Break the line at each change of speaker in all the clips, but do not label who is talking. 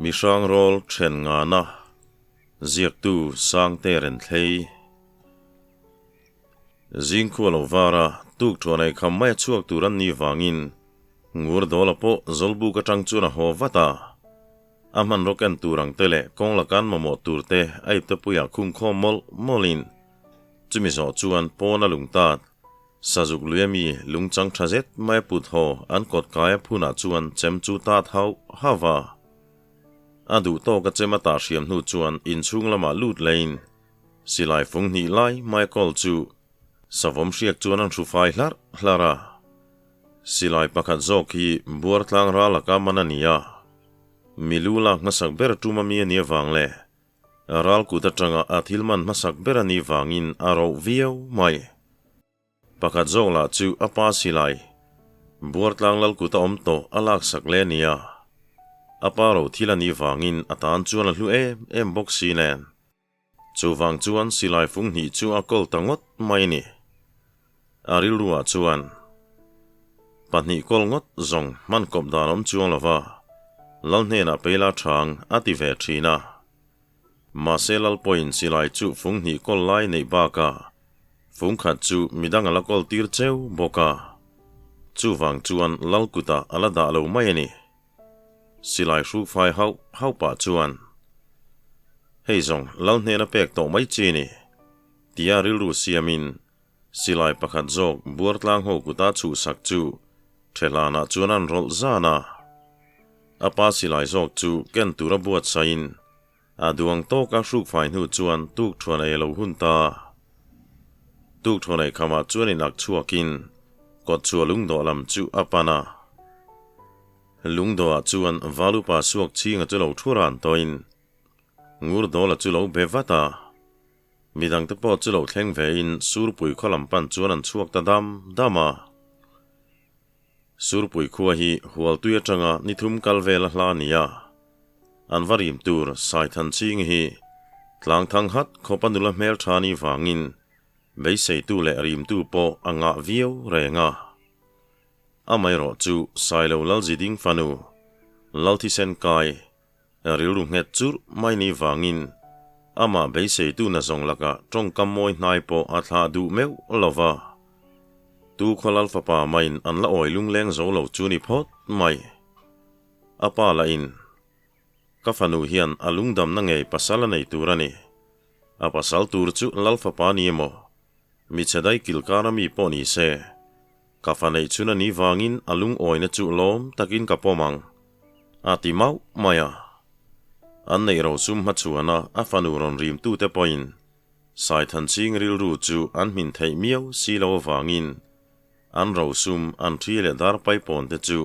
Mihrang rawl then ngana ziaktu Sangte Renthlei. Zingkhua lo vara tuk thuan ei kham mai a chhuak tur an nih vangin Ngur Dawla pawh Zawlbuk atang chuan a haw vat a. A hmanraw ken tur ang te leh kawng lakan mamawh tur te a iptepuiah khung khawm mawlh mawlhin chumi zawh chuan pawn a lung tat. Sazuk lui ami lungchang tha zet mai a put haw an kawt kai a phunah chuan chem chu tat hauh hauh va. A duh tawk a chem a tah hriam hnu chuan inchhung lamah lut leiin silai fung hnih lai mai kawl chu savawm hriak chuan an hru fai hlarh hlarh a. Silai pakhat zawk hi buar tlang ral laka man a ni a, milu lak hmasak ber tum ami a nih avang leh Ral kut atanga a thil man hmasak ber a nih vangin a roh viau mai. Pakhat zawk lah chu a pa silai, Buartlang lal kut a awm tawh a laksak le nia. A pa ro thil a nih vangin a tan chuan a hlu em em bawk si nen. Chuvang chuan silai fung hnih chu a kawl ta ngawt mai a ni. A rilruah chuan pahnih kawl ngawt zawng hman kawp dan awm chuang lova Lal hnenah peila chang a ti ve thin a. Mahse Lal pawhin silai chu fung hnih kawl lai neih bakah fung khat chu midang a la kawl tir cheu bawk a. Chuvang chuan Lal kutah a la dah lo mai a ni. Silai hruk fai hauh hauh pah chuan, Hei zawng Lal hnena pek tawh mai chi ni, tia rilru siamin silai pakhat zawk buar tlang ho kuta chhuhsak chu Thehlanah chuan an rawlh zan a. A pa silai zawk chu ken tura buatsaihin a duang tawka hruk fai hnu chuan tukthuan ei a lo hun ta. Tukthuan ei khamah chuan inak chhuakin kawtchhuah lungdawh lam chu a pan a. Lungdawhah chuan Valupa suak chhinga chu lo thu ran tawhin Ngurdawla chu lo be vat a. Midangte pawh chu lo thleng vein Surpui khaw lam pan chuan an chhuak ta dam dam a. Surpui khua hi Hualtui atanga ni thum kal vel a hla a ni a. An va rim tur Saithan ching hi Tlangthang hat khawpa nula hmeltha ni vangin beiseitu leh rimtu pawh a ngah viau reng a. Amaherawh chu Sailo Lalziding fanu Lalthisen Kai Rilru nghet churh mai ni vangin amah beiseitu na zawng lakah tawngkam mawi hnai pawh a thlah duh meuh lo va. Tu khaw Lalfapa maiin an la awi lungleng zo lo chu ni phawt mai. A pa lahin, Ka fanu hian a lungdamna ngei pasal a nei tur a ni. A pasal tur chu Lalfapa ni emaw, michhe dai kilkara mi pawh ni se, Ka fa neih chhun a nih vangin a lungawina chu lawm takin ka pawm ang, a ti mauh mai a. An neih rosum hmachhuana a fanu rawn rimtute pawhin Saithanching rilru chu an hmin theih miau si lo avangin an rosum an thi leh dar paipawnte chu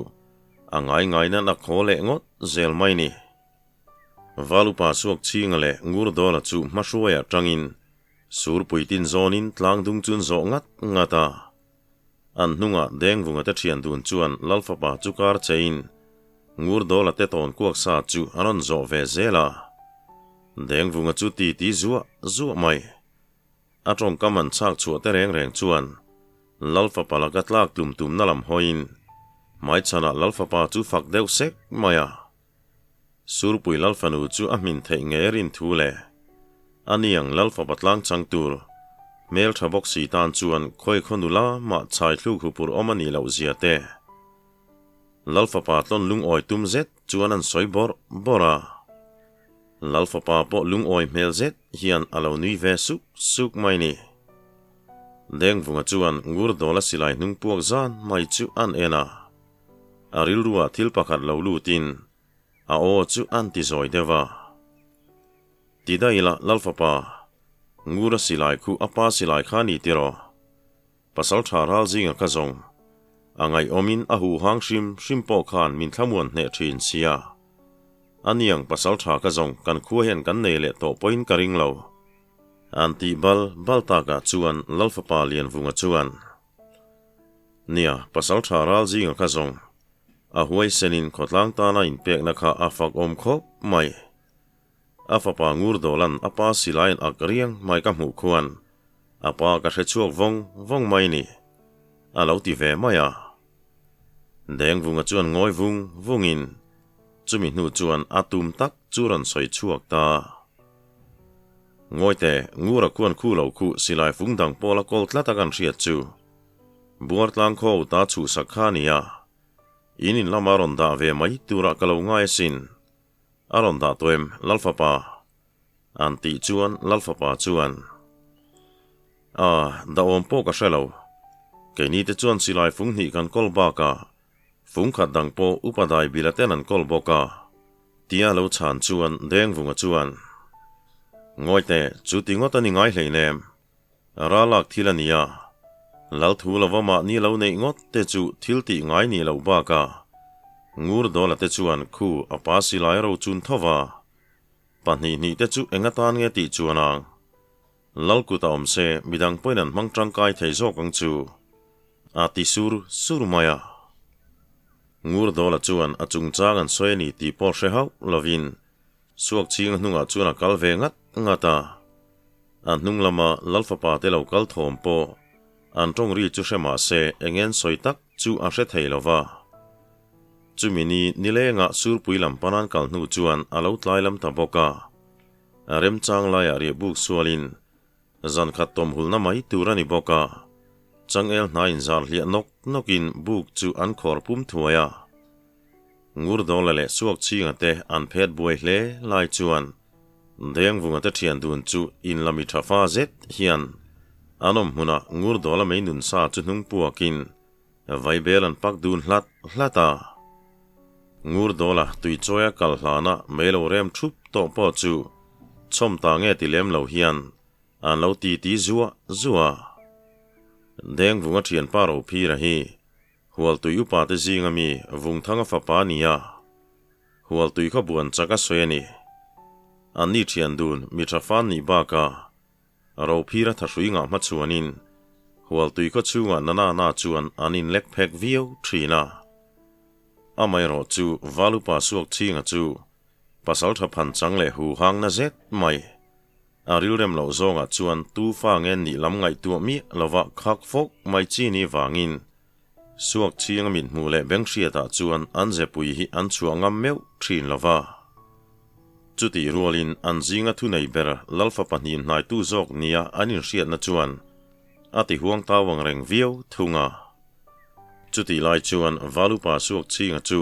a ngai ngai nan a khaw leh ngawt zel mai ni. Valupa Suakchhinga leh Ngurdawla chu hmahruaiah tangin Surpuitin zawnin tlangdung chun zawh ngat ngat a. An hnungah Dengvunga te thian dun chuan Lalfapa chu kar chein Ngurdawla te tawn kuak sa chu an rawn zawh ve zel a. Dengvunga chu ti ti zuah zuah mai. A tawngkam an chhak chhuah te reng reng chuan Lalfapa laka tlak tlum tumna lam hawiin hmaichhanah Lalfapa chu fak deuh sek mai a. Surpui Lalfanu chu a hmin theih ngei a rin thu le. Ani ang Lalfapa tlang chang tur, hmel tha bawk si tan chuan khawi khaw nula mah chhai thluk hupur awm a nih loh zia te. Lalfapa tlawn lungawi tum zet chuan an sawi bawrh bawrh a. Lalfapa pawh lungawi hmel zet hian a lo nui ve suk suk mai ni. Dengvunga chuan Ngurdawla silai hnung puak zan mai chu an en a. A rilruah thil pakhat lo lutin a aw chu an ti zawi deuh a. Ti daih ila Lalfapa, Ngura silai khu a pa silai kha ni tiraw? Pasal tha ral zinga ka zawng. A ngaihawmin a huhang hrim hrim pawh khan min thlamuan hneh thin sia. Aniang pasal tha ka zawng kan khua hian kan nei leh tawh pawhin ka ring lo. An tih bal bal takah chuan Lalfapa Lianvunga chuan. Nia, pasal tha ral zinga kha zawng. A huaisenin khawtlang tana inpekna kha a fak awm khawp mai. A fapa Ngurdawlan a pa silaiin ak riang mai ka hmuh khuan a pa ka hre chhuak vawng vawng mai ni. A lo ti ve mai a. Dengvunga chuan ngawi vung vungin. Chumi hnu chuan a tum tak chu rawn sawi chhuak ta. Ngawi teh, Ngura khuan khu lo khuh silai fung dang pawl a kawl tlat a kan hriat chu. Buartlang khaw ta chhuhsak kha a nia. In in lama rawn dah ve mai turah ka lo ngai asin. A rawn dah tawh em, Lalfapa? An tih chuan Lalfapa chuan, A, dahawm pawh ka hre lo. Keini te chuan silai fung hnih kan kawl bakah fung khat dang pawh upa dai bila ten an kawl bawk a, tia lo chhan chuan Dengvunga chuan, Ngawi teh, chu ti ngawt a ni ngai hleinem. Ralak thil a nia. Lal thu lova mahni lo neih ngawt te chu thil tih ngai nih loh bakah Ngur Dawla te chuan khu a pa silai ro chun tho va. Pahnih hnih te chu eng atan nge tih chuan ang. Lal kut a awm se midang pawhin an hmang tangkai thei zawk ang chu. A ti sur sur mai a. Ngur Dawla chuan a chungchang an sawi a ni tih pawh hre hauh lovin Suakchhinga hnungah chuan a kal ve ngat ngat a. A hnung lama Lalfapa te lo kal thawm pawh an tawng ri chu hre mah se eng en sawi tak chu a hre thei lo va. Chumi ni nilengah Surpui lam panan kal hnu chuan a lo tlai lam ta bawk a. A remchang laiah riahbuk sualin zan khat tawmhulna mai tur a ni bawk a. Changel hna inzar hliah nawk nawkin buk chu an khawr pum thuai a. Ngurdawla leh Suakchhinga te an phet buai hle lai chuan Dengvunga te thian dun chu inlami tha fa zet hian an awm hmunah Ngurdawla mei nun sa chu hnung puakin vaibel an pak dun hlat hlat a. Ngurdawla tuichawia kal hlana mei lo rem thup tawh pawh chu chhawm ta nge ti lem lo hian an lo ti ti zuah zuah a. Dengvunga thianpa Rophira hi Hualtui upa te zinga mi Vungthanga fapa a ni a, Hualtui kha buan chak a sawi a ni. An ni thian dun mi tha fan nih bakah Rophira thahrui ngah hma chuanin Hualtui khaw chhungah Nana na chuan an inlek phek viau thin a. Amaherawh chu Val upa Suakchhinga chu pasal tha phan chang leh hu hang na zet mai. A rilrem loh zawngah chuan tu fa nge nih lam ngaihtuah miah lova khak fawk mai chi ni vangin Suak chhing a mithmuh leh beng hriatah chuan an zepui hi an chhuah ngam meuh thin lova. Chutih rualin an zinga thunei ber Lalfa pahnih hnaitu zawk nia an inhriatna chuan a ti huang tau ang reng viau thung a. Chutih lai chuan Valupa Suak chhinga chu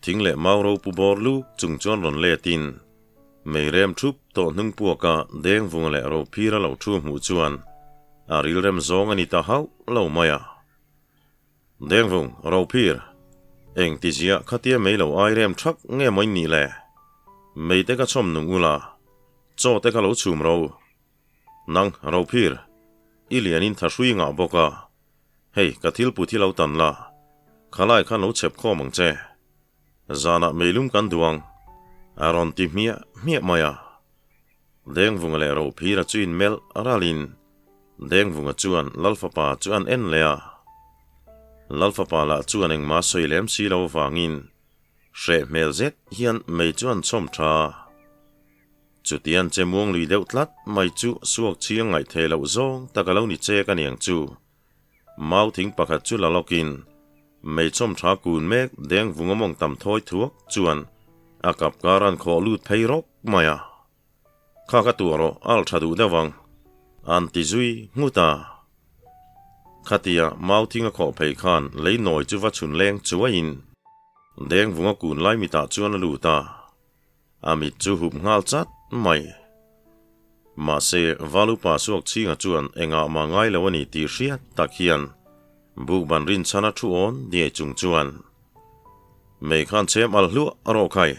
Thing leh mau ropu bawr luk chung chuan rawn letin mei rem thup tawh hnung puaka dengvunga leh rophira lo thu hmuh chuan a rilrem zawng a ni ta hauh lo mai a. Dengvung, rophir, eng tizia khatia mei lo ai rem thak nge maw in nih le? Mei te ka chhawm nung ula, chaw te ka lo chhum ro. Nang, rophir, i lianin thahrui ngah bawk a, Hei, ka thil put hi lo tan la, khalai khan lo chhep khawm ang che. Zanah meilum kan duh ang, a rawn ti hmiah hmiah mai a. Dengvunga leh Rophira chu inmelh ralin Dengvunga chuan Lalfapa chu an en leh a. Lalfapa lah chuan engmah sawi lem si lo vangin hreh hmel zet hian mei chu an chhawm tha a. Chutian che muang lui deuh tlat mai chu suak chhiang ngaih thei loh zawng tak a lo ni chek a niang chu. Mau thing pakhat chu la lawkin mei chawm tha kun mek deng vung a mawng tam thawi thuak chuan a kap kar an khawh lut phei rawk mai a. Kha ka tuah rawh al tha duh deuh ang an ti zui nghut a. Khatia mau thing a khawh phei khan lei nawi chu va chhun leng chuaiin deng vung a kun lai mitah chuan a lut a. A mit chu hup nghal chat mai. Mahse, Valupa Suakchhinga chuan engah mah ngai lo a ni tih hriat tak hian bukban rinchhana thu awn diai chung chuan, Mei khan chem al hluah a rawh khai,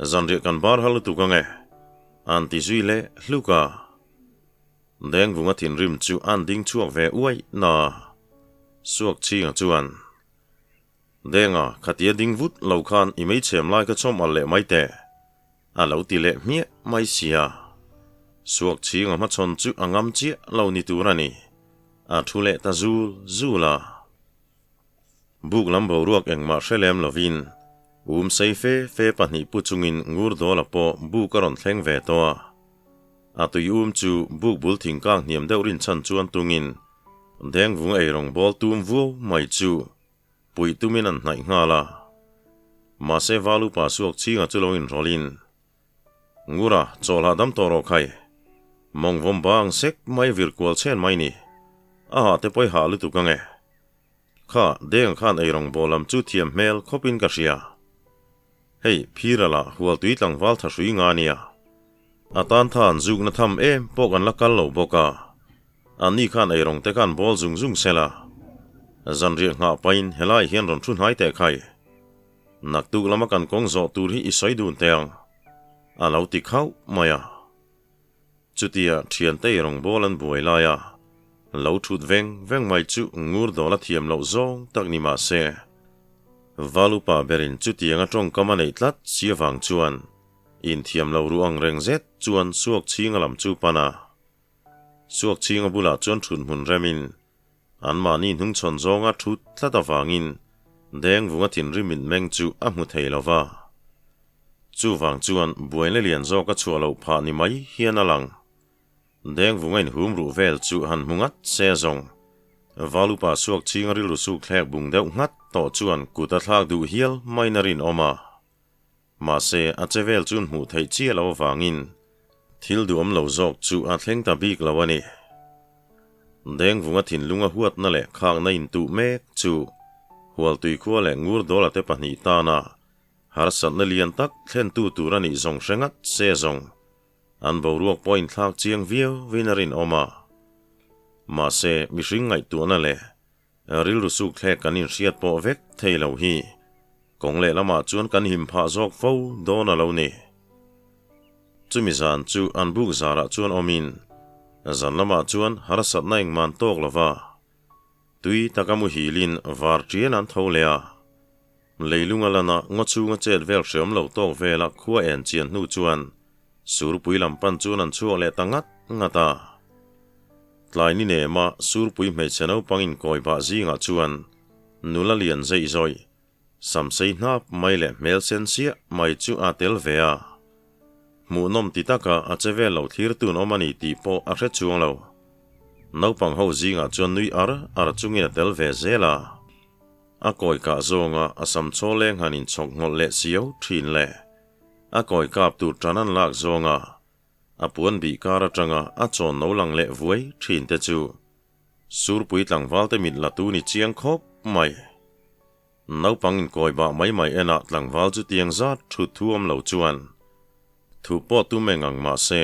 zanriah kan bar hal lutuk ang e, an ti zui leh hluk a. Dengvunga thinrim chu an ding chhuak ve uaih na. Suakchhinga chuan. Denga, khatia ding vut lo khan i meichhem lai kha chawm al leh mai teh, a lo ti leh hmiah mai sia. Suak chhinga hmachhawn chu a ngam chiah lo ni tur a ni, a thu leh ta zul zul a. Buk lam boruak engmah hre lem lovin um sei fe fe pahnih pu chungin ngur dawla pawh buk a rawn thleng ve tawh a. A tui um chu buk bul thingkang hniam deuh rinchhan chuan tungin Dengvung eirawng bawl tum vuau mai chu puih tumin an hnaih nghal a. Mahse Valupa suak chhinga chu lo inrawlhin, Ngura, chawl hahdam tawh rawh khai. Mawng vawm bang sek mai vir kual chhen mai ni. A hah te pawh i hah lutuk ange. Kha, Denga khan eirawng bawl lam chu thiam hmel khawpin ka hria. Hei, Phira lah hualtui tlangval tha hrui nga nia. A tan than zukna tham em pawh kan la kal lo bawk a. Anni khan eirawng te khan bawl zung zung sela. Zanriah nghah pahin helai hian rawn thu hnai teh khai. Naktuk lama kan kawng zawh tur hi i sawi dun teh ang, a lo ti khauh mai a. Chutia thiante eirawng bawl an buai lai a, lo thut veng veng mai chu ngur dawl a thiam loh zawng tak ni mah se, Valupa berin chutianga tawngkam a neih tlat si avang chuan inthiam lo ruh ang reng zet chuan suak chhinga lam chu pan a. Suak chhinga bulah chuan thut hmun remin anmahni hnungchhawn zawnga thut tlat avangin Dengvunga thinrim mitmeng chu a hmu thei lo va. Chuvang chuan buaina lian zawk a chhuah loh phah ni mai hian a lang. Dengvunga inhum ruh vel chu han hmu ngat se zawng. Valupa suak chhinga rilru suk thlek bung deuh nghat tawh chuan kut a thlak duh hial maiin a rinawm a. Mahse, a che vel chuan hmuh theih chiah loh avangin thil duhawm lo zawk chu a thleng ta bik lo a ni. Dengvunga thinlunga huatna leh khakna intuh mek chu Hualtui khua leh Ngurdawla te pahnih tana harsatna lian tak thlentu tur a nih zawng hre ngat se zawng an boruak pawh inthlak chiang viau vin a rinawm a. Mahse, mihring ngaihtuahna leh Rilru suk thlek kan inhriat pawh vek thei lo hi kawng leh lamah chuan kan him phah zawk fo dawn a lo ni. Chumi zan chu an buk zarah chuan awmin zan lamah chuan harsatna engman tawk lova tui taka muhilin var ṭian an tho leh a. Leilunga lana ngaw chhunga chet vel hreawm lo tawk vela khua en chian hnu chuan Surpui lam pan chuan an chhuak leh ta ngat ngat a. Tlai ni nema Surpui hmeichhe naupang inkawi bah zingah chuan nula lian zeih zawih, samsei hnap mai leh hmel sen siah mai chu a tel ve a. Hmuhnawm ti taka a che vel lo thlir tun awm a ni tih pawh a hre chuang lo. Naupang ho zingah chuan nui ar ar chungin a tel ve zel a. A kawi kah zawnga a sam chaw leng han inchhawk nghawlh leh siau thin le. A kawi kap tur tan an lak zawnga a puan bih kar atanga a chawn no lang leh vuai thin te chu Surpui tlangval te mit la tu ni chiang khawp mai. Naupang inkawi bah mai mai enah tlangval chu tiang zat thut thu awm lo chuan thu pawh tum eng ang mah se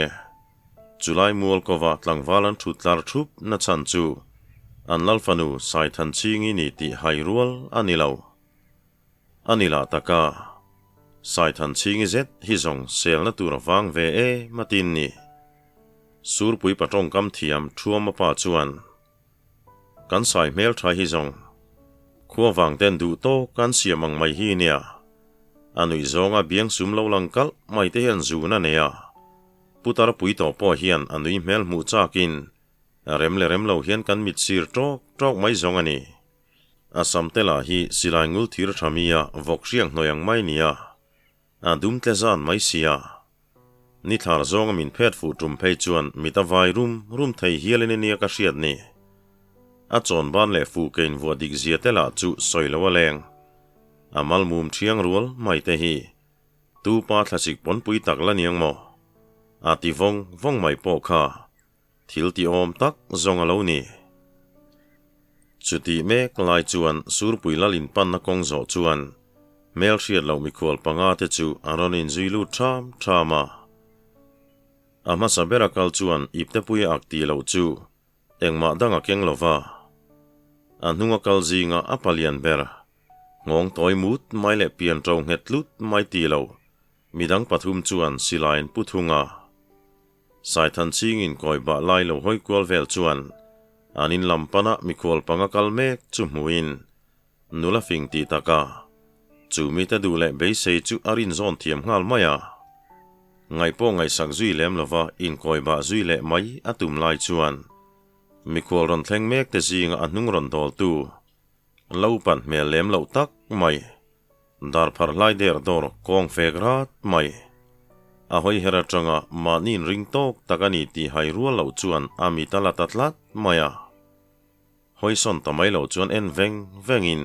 chulai mual kova tlangval an thut tlar thup na chhan chu an Lalfanu Saithanchhingi ni tih hai rual a ni lo. A ni lah tak a, Saithanchhingi zet hi zawng selna tur a vang ve em a tin ni. Surpui pa tawngkam thiam Thuama pa chuan, Kan sai hmeltha hi zawng khua vang ten duh tawk an siam ang mai hi nia. A nuih zawnga biang sum lo lang kalh mai te hian zun a nei a. Putar pui tawh pawh hian a nui hmel hmuh chakin rem leh rem lo hian kan mit sir tawk tawk mai zawng a ni. A sam te lah hi silai ngul thir tha mi a vawk hriak hnawi ang mai nia. A dum tle zan mai sia. Ni thlar zawnga min phet fuh tum phei chuan mit a vai rum rum thei hialin ania ka hriat ni. A chawn ban leh fuh ke invuah dik zia te lah chu sawi lo a leng. A mal mum thiang rual mai te hi tu pa thlasik pawnpui tak la niang maw? A ti vawng vawng mai pawh kha Thil ti awm tak zawng a lo ni. Chutih mek lai chuan Surpui Lal inpanna kawng zawh chuan hmel hriat loh mikhual panga te chu an rawn inzui lut ṭham ṭham a. A hmasa bera kal chuan iptepui a ak tih loh chu engmah dang a keng lo va. A hnunga kal zinga a palian ber, nghawng tawi mut mai leh pian ṭo nghet tlut mai tih loh midang pathum chuan silai an pu thung a. Saithanchhingin kawi bah lai lo hawi kual vel chuan an in lam pana mikhual panga kal mek chu hmuhin nula fing tih taka chu mite duh leh beisei chu a rinzawn thiam nghal mai a. Ngaih pawh ngaihsak zui lem lova inkawi bah zui leh mai a tum lai chuan mikhual rawn thleng mek te zinga a hnung rawn dawltu lo pan hmel lem loh tak mai. Dar phar hlai der dawr kawng fek rat mai. A hawi her atanga mahni inring tawk tak a ni tih hai rual loh chuan a mit a la ta tlat mai a. Hawi sawn ta mai loh chuan en veng vengin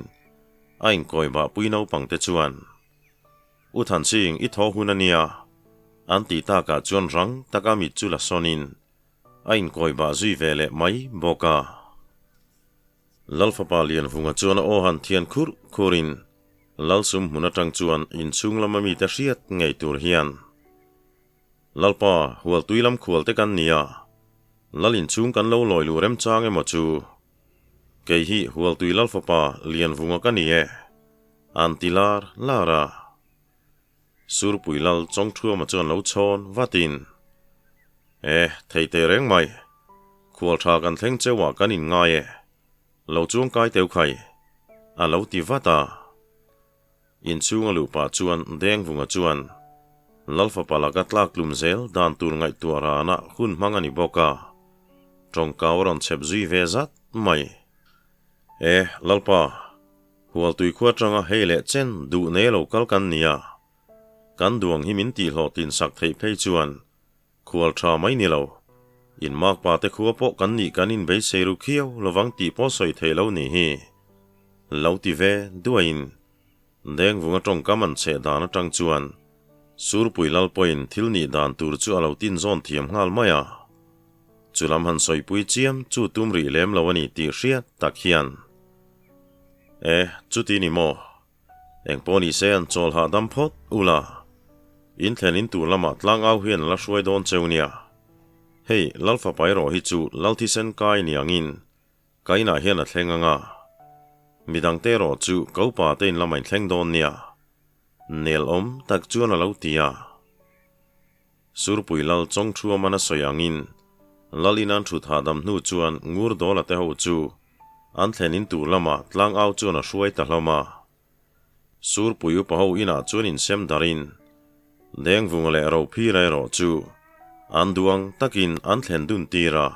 a inkawi bah pui naupang te chuan. U Thanching, i thaw hun a nia, an tih takah chuan rang taka mit chu la sawnin a inkawi bah zui ve leh mai bawk a. Lalfapa Lianvunga chuan a aw han thian khurh khurin Lalsum hmun atang chuan inchhung lama mite hriat ngei tur hian, Lalpa, hualtui lam khual te kan nia, Lal inchhung kan lo lawi luh remchang emaw chu? Kei hi Hualtui Lalfapa Lianvunga ka ni e, an ti lar lar a. Surpui Lal Chawngthuama chuan lo chhawn vatin, E, thei teh reng mai, khual tha kan thleng cheuah kan inngai e, lo chuangkai teu khai, a lo ti vat a. Inchhung a luh pah chuan Dengvunga chuan Lalfapa laka tlak tlum zel dan tur ngaihtuah rana hun hmang a ni bawk a, tawngkau a rawn chhep zui ve zat mai. E, Lalpa, Hualtui khua atanga hei leh chen duh nei lo kal kan ni a, kan duang hi min tihhlawhtlin sak theih phei chuan Khual tha mai ni lo. In makpa te khua pawh kan nih kan inbeisei ru khiau lovang tih pawh sawi theih lo nih hi. Lo ti ve duaiin Dengvunga tawngkam an chheh dan atang chuan Surpui lal pawhin thil nih dan tur chu a lo tin zawn thiam nghal mai a. Chu lam han sawipui chiam chu tum rih lem lo a ni tih hriat tak hian. E, chuti ni maw? Engpawh ni se an chawl hahdam phawt ula, in thlen in tur lamah tlangau hian a la hruai dawn cheu nia. Hei, Lalfapa erawh hi chu Lal thisen kai ni angin ka inah hian a thleng ang a, midangte erawh chu ka upa te in lamah in thleng dawn nia, nel awm tak chuan a lo ti a. Surpui Lal Chawngthuaman a sawi angin Lal in an thut hahdam hnu chuan Ngur Dawla te ho chu an thlen in tur lamah tlangau chuan a hruai ta hlawm a. Surpui upa ho inah chuan insem darin Dengvunga leh Rophira erawh chu an duang takin an thlen dun tir a.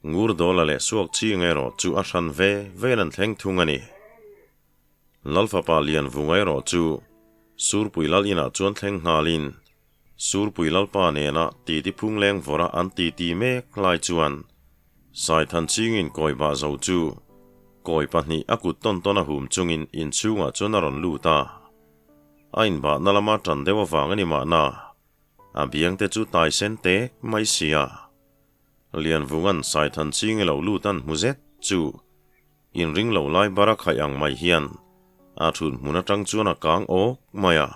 Ngur Dawla leh Suakchhinga erawh chu a hran ve vel an thleng thung a ni. Lalfapa Lianvunga erawh chu Surpui Lal inah chuan thleng nghalin Surpui Lalpa nena titi phung leng vawra an titi mek lai chuan Saithanchingin kawi bah zo chu kawi pahnih a kut tawn tawn a hum chungin inchhungah chuan a rawn lut a. A inbahna lama tan deuh avang a ni mahna a biangte chu tai sen tek mai sia. Lianvunga'n Saithanching lo lut an hmu zet chu Inring lo lai bara khaih ang mai hian a thut hmun atang chuan a kang awk mai a.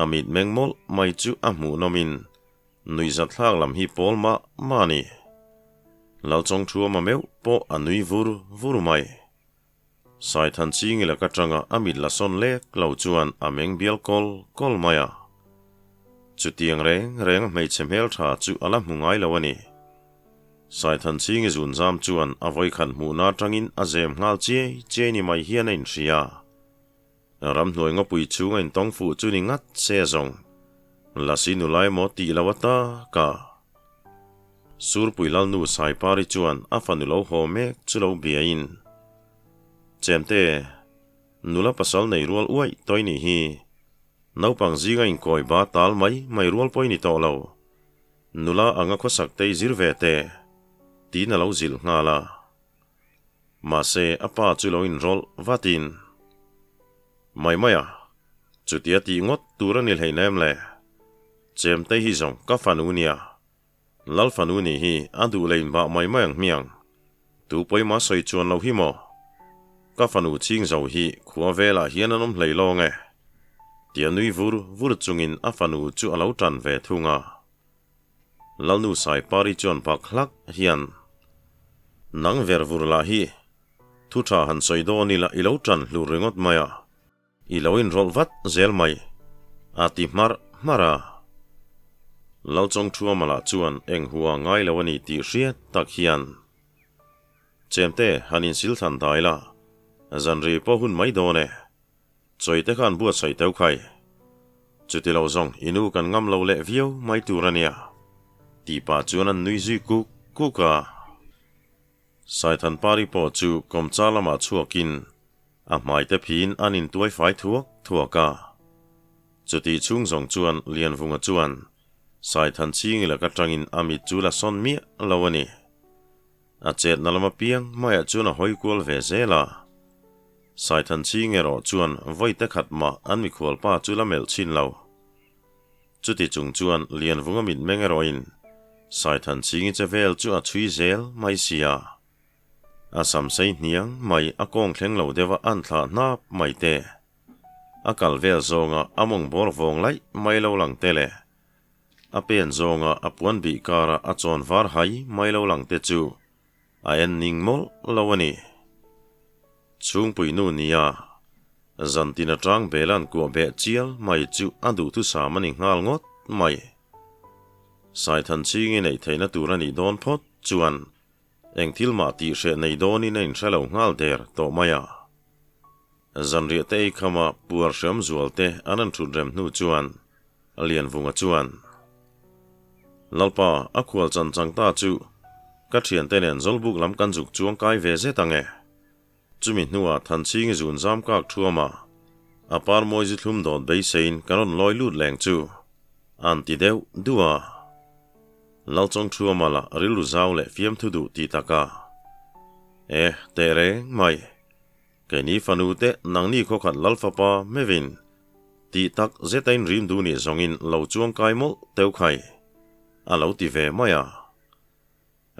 A mit meng mawlh mai chu a hmuh nawmin nuihzat thlak lam hi pawl mah mah a ni. Lalchawngthuama meuh pawh a nui vur vur mai. Saithanchhingi lak atanga a mit la sawn lek lo chuan a meng bial kawl kawl mai a. Chutiang reng reng a hmeichhe hmeltha chu a la hmu ngai lo a ni. Saithanchhingi zunzam chuan a vawikhat hmuhna atangin a zem nghal chiai chiai ni mai hian a inhria. Ramhnuai ngawpui chhunga intawng fuh chu ni ngat se zawng. Lasi nula emaw tih lo ata ka. Surpui Lalnu Saipari chuan a fanu lo haw mek chu lo biain, Chemte, nula pasal nei rual uaih tawih nih hi. Naupang zinga inkawi ba tal mai mai rual pawh i ni tawh lo. Nula anga khawsak te i zir ve teh, tiin a lo zilh nghal a. Mahse, a pa chu lo inrawlh vatin, Mai mai a, chutia tih ngawt tur a ni hleinem le. Chemte hi zawng ka fanu nia, Lal fanu nih hi a duh leh inbah mai mai ang hmiang. Tu pawimah sawi chuan lo hi maw? Ka fanu chhing zo hi khua velah hian an awm hlei lawng e. Tia nui vur vur chungin a fanu chu a lo tan ve thung a. Lalnu Saipari chuan bak hlak hian, Nang ver vur lah hi, thu tha han sawi dawn ila i lo tan hlur ringawt mai a. I lo inrawlh vat zel mai, a ti hmarh hmarh a. Lalchawngthuama lah chuan eng hua ngai lo a ni tih hriat tak hian, Chemte, han insil thlan dai la, zanri pawh hun mai dawn e. Chawi te khan buatsaih teuh khai. Chuti lo zawng i nu kan ngam lo leh viau mai tur a nia, tih pah chuan an nui zui kuk kuk a. Saithanpari pawh chu kawmcha lamah chhuakin a hmaite phiin an intuai fai thuak thuak a. Chutih chhung zawng chuan Lianvunga chuan Saithanchhingi laka tangin a mit chu la sawn miah lo a ni. A chetna lama piang maiah chuan a hawi kual ve zel a. Saithanchhing erawh chuan vawi te khat mah an mikhualpa chu la melh chhin lo. Chuti chung chuan Lianvunga mitmeng erawhin Saithanchhingi che vel chu a chhui zel mai sia. A sam sei hniang mai a kawng thleng lo deuha an thlah hnap mai te. A kal vel zawnga a mawng bawr vawng laih mai lo lang te le. A pen zawnga a puan bih kara a chawn var hai mai lo lang te chu a en ning mawlh lo a ni. Chhungpui nu nia zantin atang Bela'n kuah beh chial mai chu a duhthusam a ni nghal ngawt mai. Saithanchhingi neih theihna tur a nih dawn phawt chuan Eng thil mah tih hreh nei dawnin a inhre lo nghal der tawh mai a. Zanriah te ei khama puar hreawm zual te an han thut rem hnu chuan Lianvunga chuan, Lalpa, a khual chan chang ta chu ka thiante nen Zawlbuk lam kan zuk chuang kai ve zet ang e. Chumi hnuah Thanchhingi zun zam kak thuama a par mawi zu thlum dawt beiseiin ka rawn lawi lut leng chu an ti deuh duh a. Lalchawng thuama lah rilru zau leh fiamthu duh ti taka, E, teh reng mai. Keini fanu te nangni khawkhat Lalfapa mevin tih tak zeta in rim duh nih zawngin lo chuang kai mawlh teuh khai a lo ti ve mai a.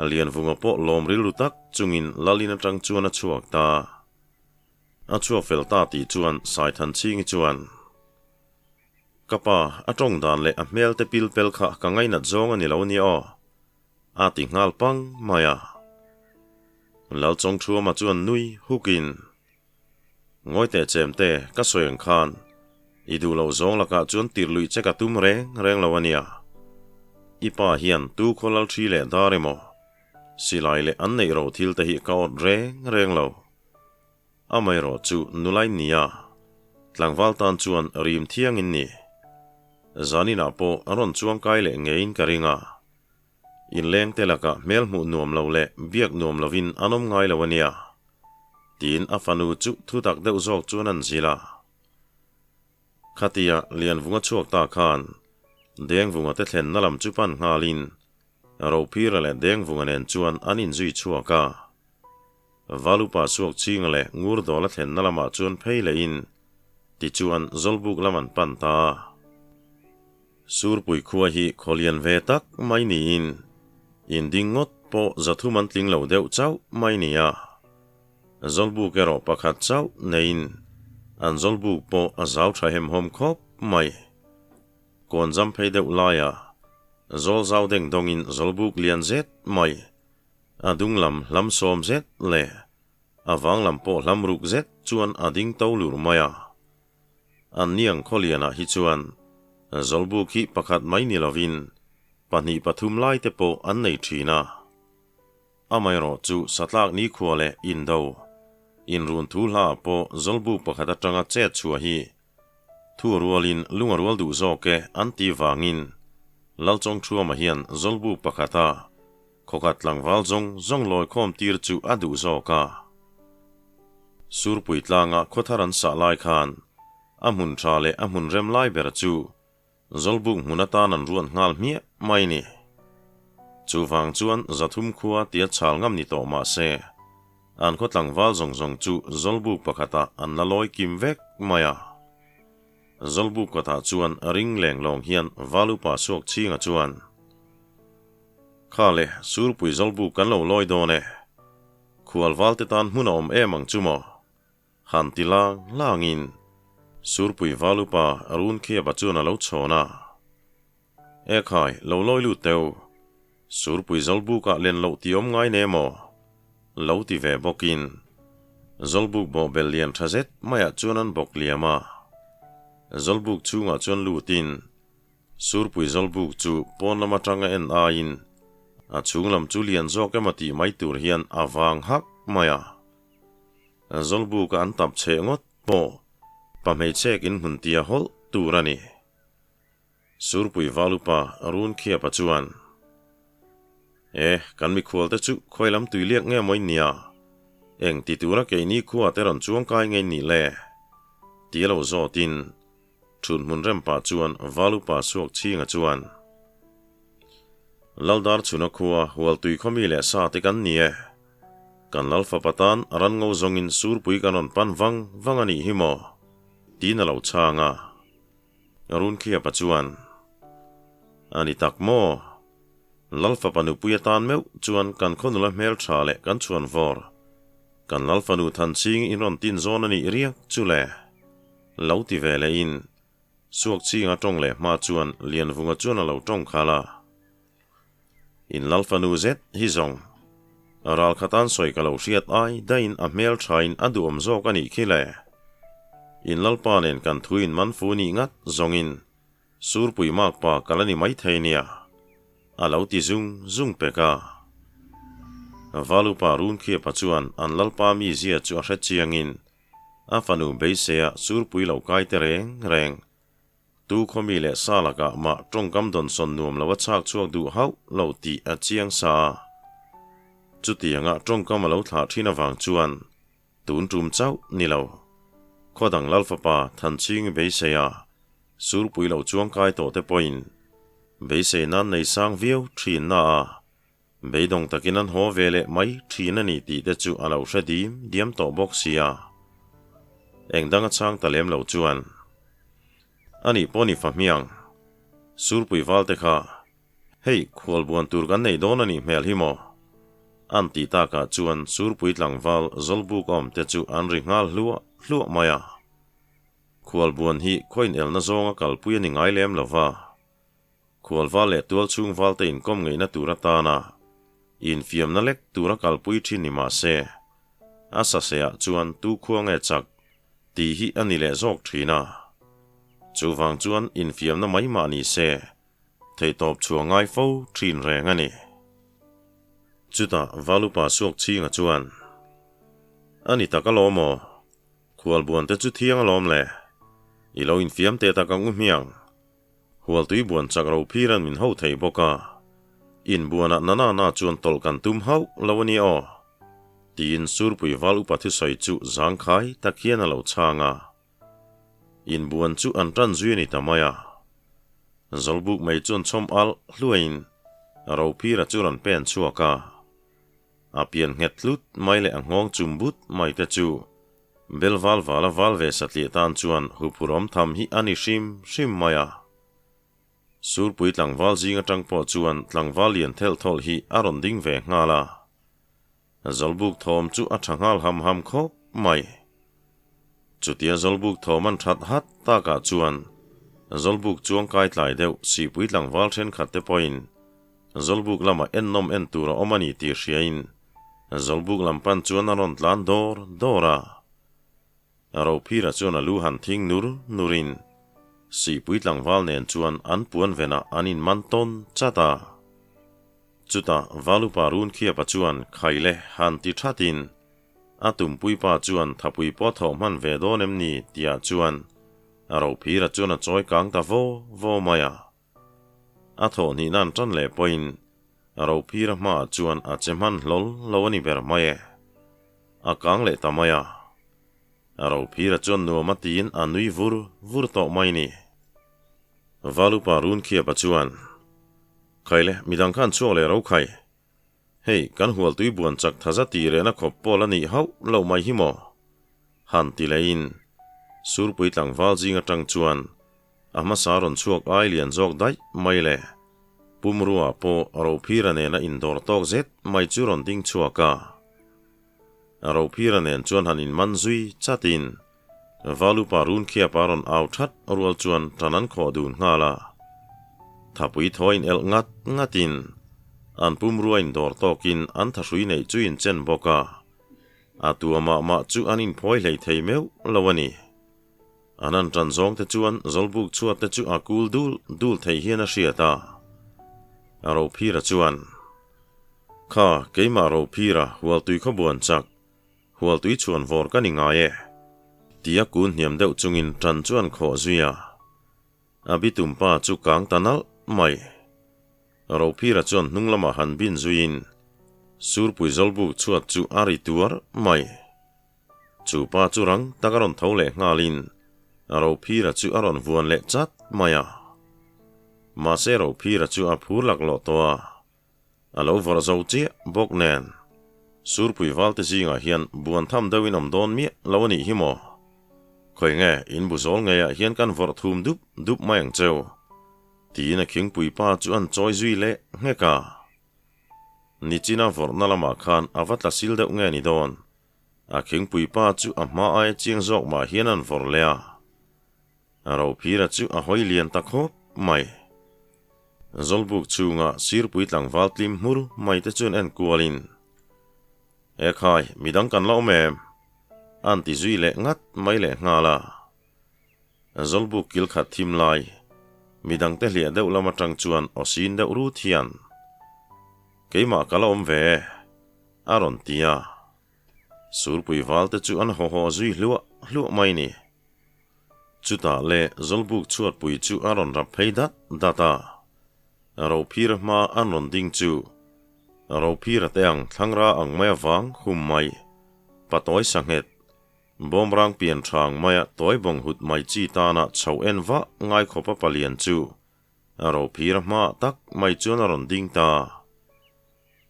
Lianvunga pawh lawm rilru tak chungin Lalin atang chuan a chhuak ta. A chhuak fel ta tih chuan Saithanchhingi chuan, Ka pa, a tawng dan leh a hmel te pil pel kha ka ngainat zawng a ni lo nia aw, a ti nghal pang mai a. Lalchawngthuama chuan nui hukin, Ngawi teh chem te, ka sawi ang khan, i duh loh zawng lakah chuan tir luih che ka tum reng reng lo a nia. I pa hian tu khaw lal thi leh dar emaw, silai leh an neih ro thil te hi ka awt reng reng lo. Amaherawh chu nulai nia, tlangval tan chuan rim thiang in ni. Zaninah pawh a rawn chuang kai leh ngeiin ka ring a. Inleng te lakah hmel hmuh nuam lo leh biak nuam lovin an awm ngai lo a nia, tiin a fanu chu thutak deuh zawk chuan an zilh a. Khatia Lianvunga chhuak ta khan Dengvunga te thlenna lam chu pan nghalin Rophira leh Dengvunga nen chuan an inzui chhuak a. Valupa suak chhinga leh Ngurdawla thlenna lamah chuan phei lehin tichuan Zawlbuk lam an pan ta. Surpui khua hi khaw lian ve tak mai niin inding ngawt pawh zathum an tling lo deuh chauh mai nia. Zawlbuk erawh pakhat chauh neiin an zawlbuk pawh a zau tha hemhawm khawp mai. Kawn zam phei deuh laiah zawl zau deng dawngin zawlbuk lian zet mai a dung lam hlam sawm zet leh a vang lam pawh hlam ruk zet chuan a ding to lur mai a. An niang khawlianah hi chuan Zawlbuk hi pakhat mai ni lovin pahnih pathum lai te pawh an nei thin a. Amaherawh chu satlak nikhua leh indo inrun thu hlaah pawh Zawlbuk pakhat atanga chet chhuah hi thu rualin lung a rual duh zawk e an ti vangin Lalchawngthuama hian Zawlbuk pakhata Khawkhat tlangval zawng zawng lawikhawm tir chu a duh zawk a. Surpui tlanga khawthar an sah lai khan a hmun tha leh a hmun rem lai ber chu Zawlbuk hmun atan an ruat nghal hmiah mai ni. Chuvang chuan Zathum khua tia chhal ngam ni tawh mah se, an khaw tlangval zawng zawng chu Zawlbuk pakhatah an la lawi kim vek mai a. Zawlbuk kawtah chuan ring leng lawng hian Valupa suak chhinga chuan, Kha le, Surpui Zawlbuk kan lo lawi dawn e. Khual valte tan hmun a awm em ang chu maw? Han ti lang langin Surpui val upa Run Khiapa chuan a lo chhawn a. E khai, lo lawi lut teu. Surpui Zawlbukah len loh ti awm ngai ne maw? Lo ti ve bawkin Zawlbuk bawhbel lian tha zet maiah chuan an bawk liam a. Zawlbuk chhungah chuan lutin Surpui Zawlbuk chu pawn lam atanga en aiin a chhung lam chu lian zawk emaw tih mai tur hian a vang hak mai a. Zawlbuka an tap cheh ngawt pawh pa hmeichhek in hmun tia hawlh tur a ni. Surpui Valupa Run Khiapa chuan, E, kan mikhual te chu khawi lam tui liak nge maw in nia? Eng ti tura keini khua te rawn chuang kai nge in nih le? Ti a lo zawtin Chhun hmun rem pah chuan Valupa suak chhinga chuan, Laldar chhuna khua Hualtui khawmi leh sa te kan ni e. Kan lal fapa tan ran ngo zawngin surpui kan rawn pan vang vang a nih hi maw? tiin a lo chhang a. Runkhiapa chuan, A ni tak maw? Lal fapa nupui atan meuh chuan kan khaw nula hmel tha leh kan chhuan vawr. Kan lal fanu Thanching in rawn tin zawn a nih riak chu le. Lo ti ve lehin Suakchinga tawng leh hma chuan Lianvunga chuan a lo tawng khal a. In lal fanu zet hi zawng ral khatan sawi ka lo hriat ai daihin a hmel thain a duhawm zawk a nih khi le. In lalpa nen kan thu in man fu nih ngat zawngin Surpui makpa ka la ni maithei nia a lo ti zung zung pek a. Valupa Runkhiapa chuan an lalpa mizia chu a hre chiangin a fanu beiseia Surpui lo kai te reng reng Tu khawmi leh sa lakah mah tawngkam dawnsawn nuam lo a chhak chhuak duh hauh lo tih a chiang sa a. Chutianga tawngkam a lo thlah thin avang chuan tun tum chauh ni lo. Khaw dang Lal fapa Thanchhingi beisei a, surpui lo chuangkai tawh te pawhin beisei nan nei sang viau thin na a, beidawng takin an haw ve leh mai thin a ni tih te chu a lo hre dim diam tawh bawk sia. Eng dang a chhang ta lem lo chuan, Ani pawh ni fa hmiang, Surpui val te kha, hei khual buan tur kan nei dawn a nih hmel hi maw? An tih takah chuan Surpui tlangval Zawlbuk awm te chu an ri nghal hluah hluah mai a. Khual buan hi khaw inelna zawnga kalpui a ni ngai lem lo va. Khualval leh tualchhung valte inkawm ngeihna tur atana infiamna lek tura kalpui thin ni mah se, a saseah chuan tu khua nge chak tih hi a ni leh zawk thin a. Chuvang chuan infiamna mai mah ni se, theihtawp chhuah ngai fo thin reng a ni. Chutah Valupa Suakchhinga chuan, A ni tak alawm aw, khualbuan te chu thiang alawm le, i lo infiam teh tak ang u hmiang. Hualtui buan chak ro phiran min ho thei bawk a, inbuanah na na na chuan tawlh kan tum hauh lo a nia aw, tiin Surpui val upa thusawi chu zangkhai tak hian a lo chhang a. Inbuan chu an tan zui a ni ta mai a. Zawlbuk mai chuan chhawm alh hluaiin Rophira chu rawn pen chhuak a. A pian nghet tlut mai leh a nghawng chum but mai te chu Bel val val a val ve satliah tan chuan huphur awm tham hi a ni hrim hrim mai a. Surpui tlangval zing atang pawh chuan tlangval lian thelh thawlh hi a rawn ding ve nghal a. Zawlbuk thawm chu a tha nghal ham ham khawp mai. Chutia Zawlbuk thawm an that hat takah chuan Zawlbuk chuang kai tlai deuh sihpui tlangval thenkhat te pawhin Zawlbuk lamah ennawm en tur a awm a ni tih hriain Zawlbuk lam pan chuan a rawn tlan dawr dawr a. Rophira chuan a lu han thing nur nurin Sihpui tlangval nen chuan an puan venah an inman tawn chat a. Chutah Valupa Runkhiapa chuan Khaile han ti thatin a tumpuipa chuan thapui pawh thawh hman ve dawn em ni tihah chuan Rophira chuan a chawi kang ta vaw vaw mai a. A thawh hnih nan tan leh pawhin Rophira hmaah chuan a che hman hlawl lo a ni ber mai e. A kang leh ta mai a. Rophira chuan nuam a tiin a nui vur vur tawh mai ni. Valupa Runkhiapa chuan, Khaile, midang khan chhuak leh ro khai. Hei, kan hualtui buan chak thaza tih rehna khawp pawl a nih hauh loh mai hi maw? Han ti lehin, Surpui tlangval zing atang chuan a hmasa rawn chhuak ai lian zawk daih mai le. Pumrua pawh Rophira nena indawr tawk zet mai chu rawn ding chhuak a. Rophira nen chuan han inman zui chatin Valupa Runkhiapa rawn au that rual chuan tan an khawh dun nghal a. Thapui thaw in elh ngat ngatin an pumrua in dawr tawkin an thahrui neih chu in chen bawk a. A tua mah mah chu an inphawi hlei thei meuh lo a ni. An han tan zawng te chuan Zawlbuk chhuat te chu a kul dul dul thei hian a hriat a. Rophira chuan, Kha, keimah Rophira, Hualtui khawbuan chak, Hualtui chhuan vawr ka ni ngai e, tia kun hniam deuh chungin ṭan chuan khawh zui a. A bitum pa chu kang ta nalh mai. Rophira chuan hnung lamah han bin zuiin Surpui Zawlbuk chhuat chu a ri tuar mai. Chu pa chu rang tak a rawn tho leh nghalin Rophira chu a rawn vuan leh chat mai a. Mahse Rophira chu a phur laklawh tawh a, a lo vawrh zo chiah bawk nen. Surpui valte zingah hian buan tham deuhin awm dawn miah lo a nih hi maw? Khawi nge in bu zawl ngeiah hian kan vawrh thum dup dup mai ang cheu? Tiin a khingpui pa chu an chawi zui leh nghek a. Nichina vawrhna lamah khan a va tla sil deuh nge ni dawn? A khingpui pa chu a hma aia chiang zawk mah hian an vawrh leh a. A rophira chu a hawi lian ta khawp mai. Zawlbuk chhunga sirpui tlangval tlim hmur mai te chuan en kualin, Ekhai, midang kan la awm em? An ti zui leh ngat mai leh nghal a. Zawlbuk kil khat thim lai, midang te hliah deuh lam atang chuan aw sin deuh rut hian, Keimah ka la awm ve e, a rawn ti a. Surpui val te chu an haw haw zui hluah hluah mai ni. Chutah le Zawlbuk chhuatpui chu a rawn rap phei dat dat a, Rophira hma an rawn ding chu Rophira te ang thlangra ang mai avang hum mai, patawi sanghet, bawmrang pian tha ang maia tawi bawng hut mai chi tana chho en vah ngai khawpa palian chu Rophira hmaah tak mai chuan a rawn ding ta.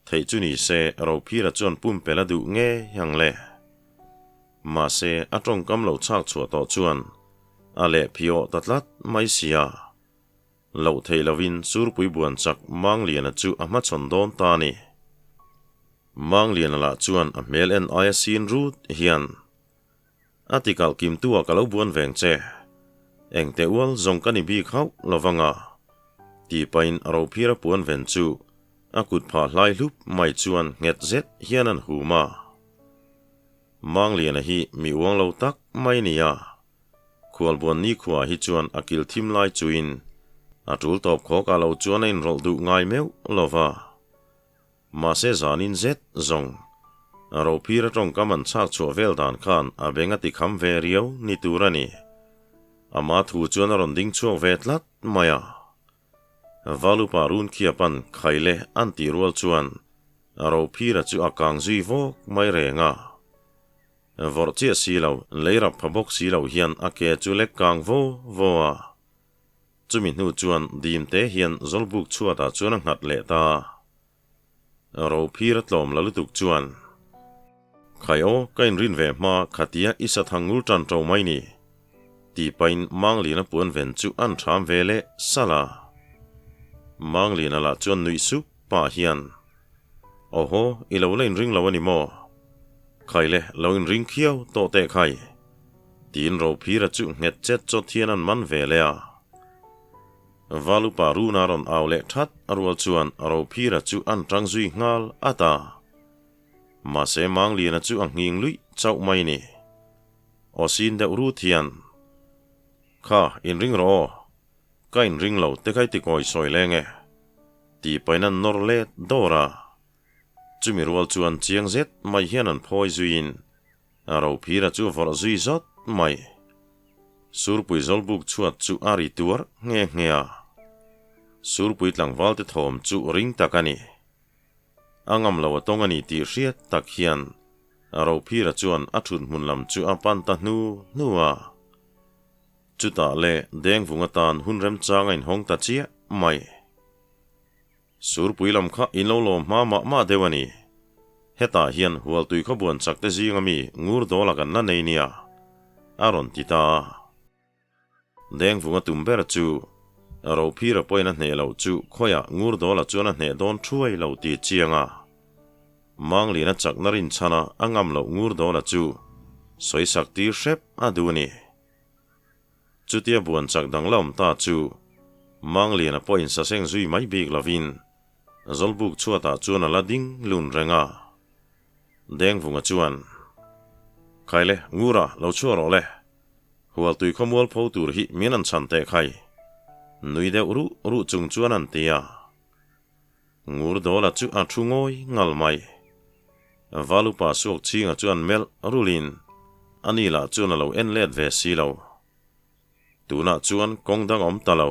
Theih chu ni se, Rophira chuan pumpelh a duh ngei ang le. Mahse, a tawngkam lo chhak chhuah tawh chuan a leh phiawh ta tlat mai sia. Loh theih lovin Surpui buan chak Mangliana chu a hmachhawn dawn ta a ni. Mangliana lah chuan a hmel en aia sin rut hian, A tikal kimtu ah ka lo buan veng che. Engte ual zawng ka ni bik hauh lo vang a, tih pahin a rophir a puan ven chu a kut phah hlai hlup mai chuan nghet zet hian an hum a. Mangliana hi mi uang lo tak mai ni a, khualbuan nikhua hi chuan a kil thim lai chuin a tul tawp khawk ah lo chuan a inrawlh duh ngai meuh lo va. Mahse zanin zet zawng, a rophir a tawngkam an chhak chhuah vel dan khan a beng a ti kham ve riau ni tur a ni. Ama thu chuan a rawn ding chhuak ve tlat mai a. Valupa run khiapan khai le an tih rual chuan a rophira chu a kang zui vawk mai reng a. Vawrh chiah si lo, lei rap pha bawk si lo hian a ke chu lek kang vaw vaw a. Chumi hnu chuan dim te hian Zawlbuk chhuatah chuan a nghat leh ta. Rophir a tlawm la lutuk chuan, Khai aw, ka inrin ve hma khatia i sa thang ngul tan to mai ni, tih pahin Mangliana puan ven chu an ṭham ve leh salh a. Mangliana lah chuan nuih sup pah hian, Awhaw, i lo la inring lo a ni maw? Khai le, lo inring khiau tawh teh khai. Tiin Rophira chu nghet chet chawt hian an man ve leh a. Valupa Runa rawn au leh that a rual chuan Rophira chu an tang zui nghal at a. Mahse Mangliana chu a nghing luih chauh mai ni. Aw sin deuh rut hian, Kha, inring rawh aw. Ka inring lo te kha i tikawi sawi leng e. Tih pahin an nawr let dawr a. Chumi rual chuan chiang zet mai hian an phawi zuiin A rophira chu vawrh zui zawt mai. Surpui zawlbuk chhuat chu a ri tuar nghe nghe a. Surpui tlangval te thawm chu ring tak a ni. A ngam lo a tawng a ni tih hriat tak hian a rophira chuan a thut hmun lam chu a pan ta hnu hnu a. Chutah le Dengvung atan hun remchang a inhawng ta chiah mai. Surpui lam kha in lo lawm hma mah mah deuh a ni. Hetah hian Hualtui khawbuan chak te zinga mi ngur dawla kan la nei nia, a rawn ti ta a. Dengvunga tum ber chu Rophira pawhin a hneh loh chu khawiah ngur dawla chuan a hneh dawn thuai lo ti chiang a. Manglina chakna rinchhana a ngam loh ngur dawla chu sawisak tir hrep a duh a ni. Chutia buan chak danglam ta chu Mangliana pawhin saseng zui mai bik lovin Zawlbuk chhuatah chuan a la ding lun reng a. Dengvunga chuan, Khaile, Ngura, lo chhuah rawh le. Hualtui khawmual pho tur hi min an chhan teh khai. Nui deuh ruh ruh chung chuan an ti a. Ngur Dawla chu a thu ngawi ngal mai. Valupa suak chhinga chuan melh rulin ani lah chuan a lo en let ve si lo. Tunah chuan kawng dang awm ta lo.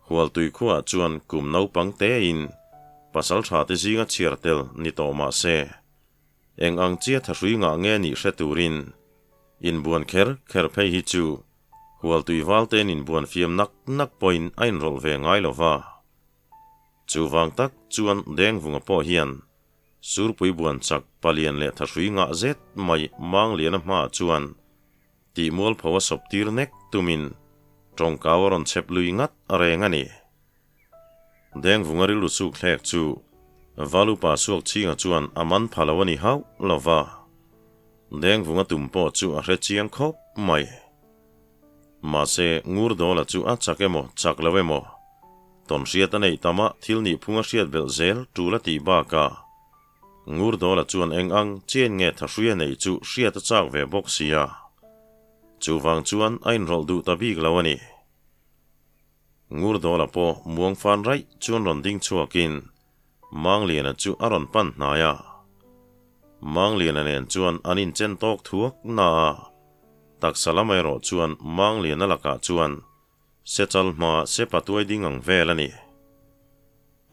Hualtui khuaah chuan kum naupang tein pasal tha te zinga chhiar tel ni tawh mah se, eng ang chia thahrui ngah nge nih hre turin inbuan kher kher phei hi chu Hualtui valtein inbuan fiam nak nak pawhin a inrawlh ve ngai lo va. Chuvang tak chuan Dengvunga pawh hian. Surpui buan chak palian leh thahrui ngah zet mai Mangliana hmaah chuan tih mualpho a sawp tir nek tumin tawngkau a rawn chhep lui ngat reng a ni. Dengvunga rilru chuk thlek chu Valupa suak chhinga chuan a man pha lo a ni hauh lo va. Dengvunga tum pawh chu a hre chiang khawp mai. Mahse, Ngurdawla chu a chak emaw chak lo emaw, tawnhriat a neih tamah thil nihphung a hriat belh zel tul a tih bakah Ngurdawla chuan eng ang chen nge thahrui a neih chu hriat a chak ve bawk si a. Chuvang chuan a inrawlh duh ta bik lo a ni. Ngurdawla pawh muang fan raih chuan rawn ding chhuakin Mangliana chu a rawn pan hnai a. Mangliana nen chuan an inchen tawk thuak na a, taksa lam erawh chuan Mangliana lakah chuan Sechal hma sepa tuai ding ang vel a ni.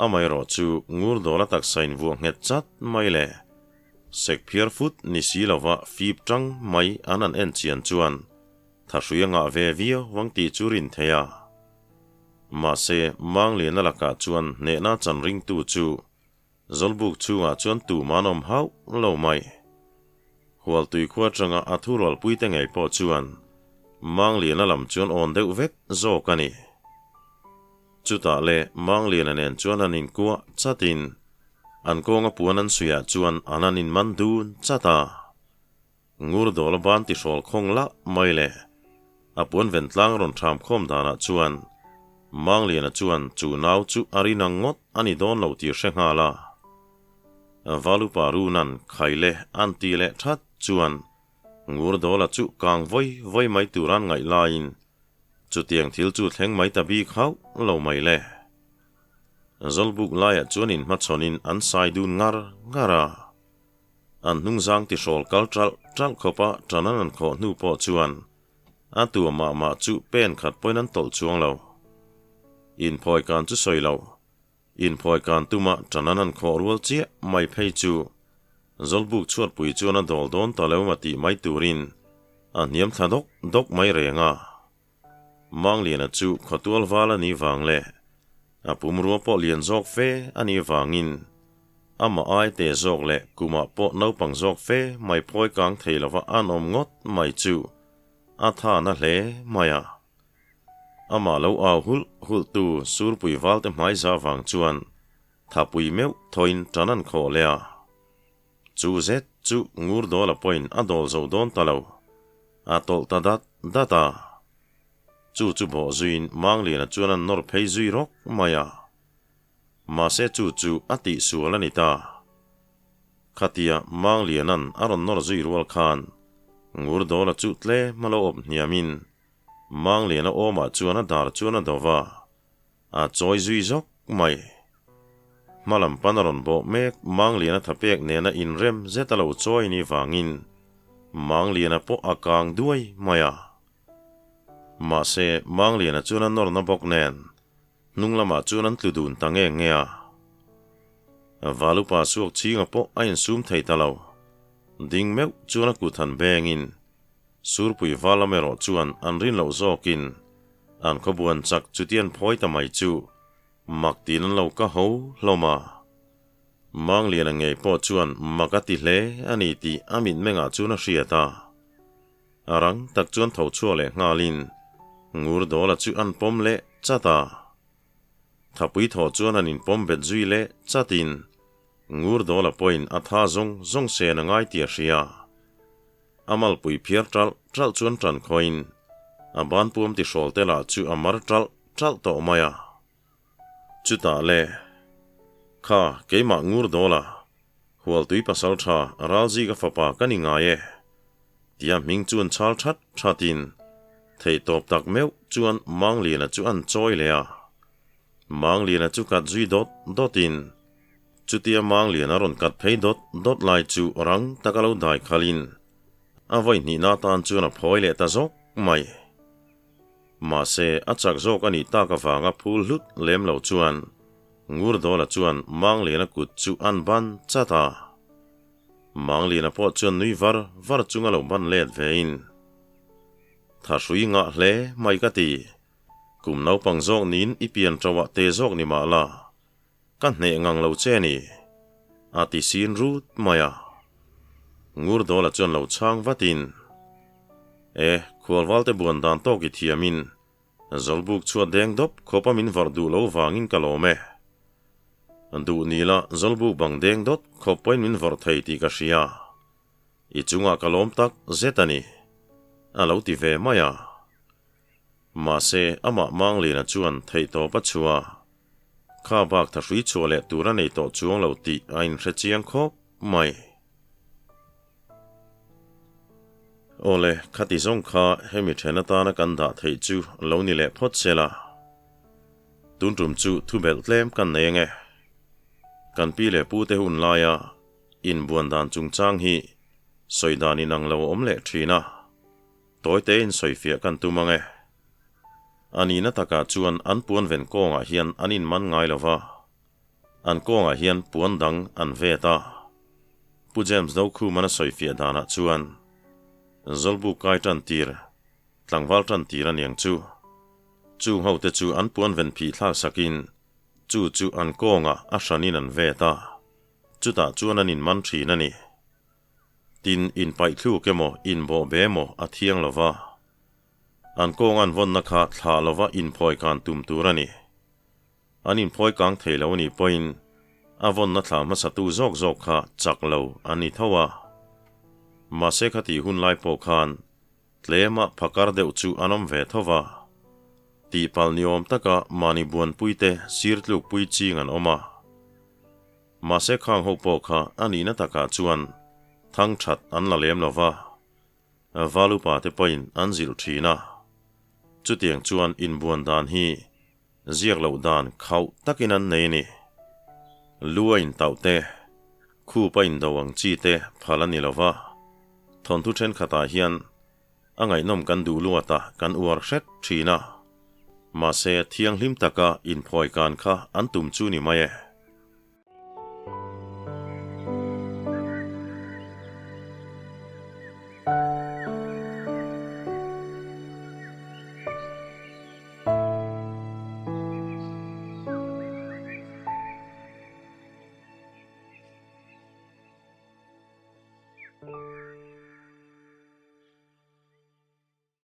Amaherawh chu Ngurdawla taksa invuah nghet chat mai le sek phiar fut ni si lova fip tang mai an han en chian chuan thahrui a ngah ve viau vang tih chu rin thei a. Mahse, Mangliana lakah chuan hnehna chan ringtu chu Zawlbuk chhungah chuan tum an awm hauh lo mai. Hualtui khua atanga a thurualpuite ngei pawh chuan Mangliana lam chuan awn deuh vek zawk a ni. Chutah le Mangliana nen chuan an inkuah chatin an kawnga puan an suiah chuan an han inman dun chat a. Ngurdawla ban tihrawl khawng lah mai le. A puan ven tlang rawn ṭham khawm danah chuan Mangliana chuan chu nau chu a rin ang ngawt a ni dawn lo tih hre nghal a. Valupa Runan khai le an ti leh ṭhat chuan Ngurdawla chu kang vawi vawi mai tur an ngaih laiin chutiang thil chu thleng mai ta bik hauh lo mai le. Zawlbuk laiah chuan inhmachhawnin an sai dun ngar ngar a. An hnungzang tihrawl kal ṭalh ṭalh khawpa ṭan an an khawh hnu pawh chuan a tua mah mah chu pen khat pawhin an tawlh chuang lo. Inphawi kan chu sawi lo. Inphawi kan tuma ṭan an an khawh rual chiah mai phei chu Zawlbuk chhuatpui chuan a dawl dawn ta lo ma tih mai turin a hniam thla dawk dawk mai reng a. Mangliana chu khawtual val a nih vang leh a pumrua pawh lian zawk fe a nih vangin amah ai te zawk leh kumah pawh naupang zawk fe mai phawi kang thei lova an awm ngawt mai chu a tha na hle mai a. Amah lo au hulh hulh tu Surpui valte hmaiza vang chuan thapui meuh thawin tan an khawh leh a. Chu zet chu Ngurdawla pawhin a dawl zo dawn ta lo. A tawlh ta dat dat a. Chu chu bawh zuiin Mangliana chuan a nawr phei zui rawk mai a. Mahse chu chu a tihsual a ni ta. Khatia Mangliana'n a rawn nawr zui rual khan Ngurdawla chu tlem a lo awp hniamin Mangliana awmah chuan a dar chuan a do va. A chawi zui zawk mai. Hmalam pan a rawn bawh mek Mangliana thapek nena inrem zet a lo chawi ni vangin Mangliana pawh a kang duai mai a. Mahse, Mangliana chuan a nawrna bawk nen hnung lamah chuan an tlu dun ta nge nge a. Valupa suak chhinga pawh a insum thei ta lo. Ding meuh chuan a kut han bengin Surpui valam erawh chuan an rin loh zawkin an khawbuan chak chutian phawi ta mai chu mak tiin an lo ka ho hlawm a. Mangliana ngei pawh chuan mak a ti hle a ni tih a mitmengah chuan a hriat a. A rang tak chuan tho chhuak leh nghalin Ngurdawla chu an pawm leh chat a. Thapui thawh chuan an inpawm bet zui leh chatin Ngurdawla pawhin a tha zawng zawng sen a ngai tih a hria. A malpui phiar ṭalh ṭalh chuan ṭan khawin a banpuam tihrawl te lah chu a mar ṭalh ṭalh tawh mai a. Chutah le, Kha, keimah ngur dawla, Hualtui pasalṭha Ralzika fapa ka ni ngai e, tia hming chuan chhal ṭhat ṭhatin theihtawp tak meuh chuan Mangliana chu an chawi leh a. Mangliana chu kat zui dawt dawtin Chutia Manglian a rawn kat phei dawt dawt lai chu rang taka lo dai khalin a vawi hnihna atan chuan a phawi leh ta zawk mai. Mahse, a chak zawk a nih tak avanga phul hlut lem lo chuan Ngurdawla chuan Mangliana kut chu an ban chat a. Mangliana pawh chuan nui var var chunga lo ban let vein, Thahrui ngah hle mai ka ti, kum naupang zawk niin i pian tauah te zawk ni mah la, Ka hneh ngang lo che ni. A ti sin rut mai a. Ngurdawla chuan lo chhang vatin, E, khualvalte buan dan tawk i thiamin Zawlbuk chhuat deng dawp khawpa min vawrh duh lo vangin ka lawm e. Duh ni la Zawlbuk bang deng dawt khawp pawhin min vawrh thei tih ka hria. I chungah ka lawm tak zet a ni, a lo ti ve mai a. Mahse, amah Manglina chuan theihtawp a chhuah. Kha bak thahrui chhuah leh tur a nei tawh chuang lo tih a inhre chiang khawp mai. Awle, khati zawng kha hemi then atana kan dah theih chu lo ni leh phawt se la. Tun tum chu thu belh tlem kan nei ange. Kan pi leh pu te hun laia inbuan dan chungchang hi sawi dan inang lo a awm leh thin a. Tawi tein sawifiah kan tum ang e. A nihna takah chuan an puan ven kawngah hian an inman ngai lo va, an kawngah hian puan dang an vet a. Pu James Dokhuman a sawifiah danah chuan Zawlbuk kai tan tir, tlangval tan tir a niang chu. Chung hote chu an puan ven phih thlak sakin chu chu an kawngah a hranin an vet a, chutah chuan an inman thin a ni. Tin, inpaihthluk emaw, inbawhbe emaw a thiang lo va, an kawng an vawnna kha thlah lova inphawi kan tum tur a ni. An inphawi kang thei lo a nih pawhin a vawnna thlah hmasatu zawk zawk kha chak lo an ni tho a. Mahse khatih hun lai pawh khan tlema phakar deuh chu an awm ve tho va. Tihpalh ni awm taka mahni buanpuite sir tlukpui ching an awm a. Mahse khang ho pawh kha a nihna takah chuan thang that an la lem lo va, Valupa te pawhin an zilh thin a. Chutiang chuan inbuan dan hi ziak loh dan khauh takin an nei a ni. Lu a intauh te, khup a indo ang chi te phal a ni lo va, thawnthu thenkhatah hian a ngaihnawm kan duh luat a, kan uar hret thin a. Mahse thianghlim taka inphawi kan kha an tum chu ni mai e.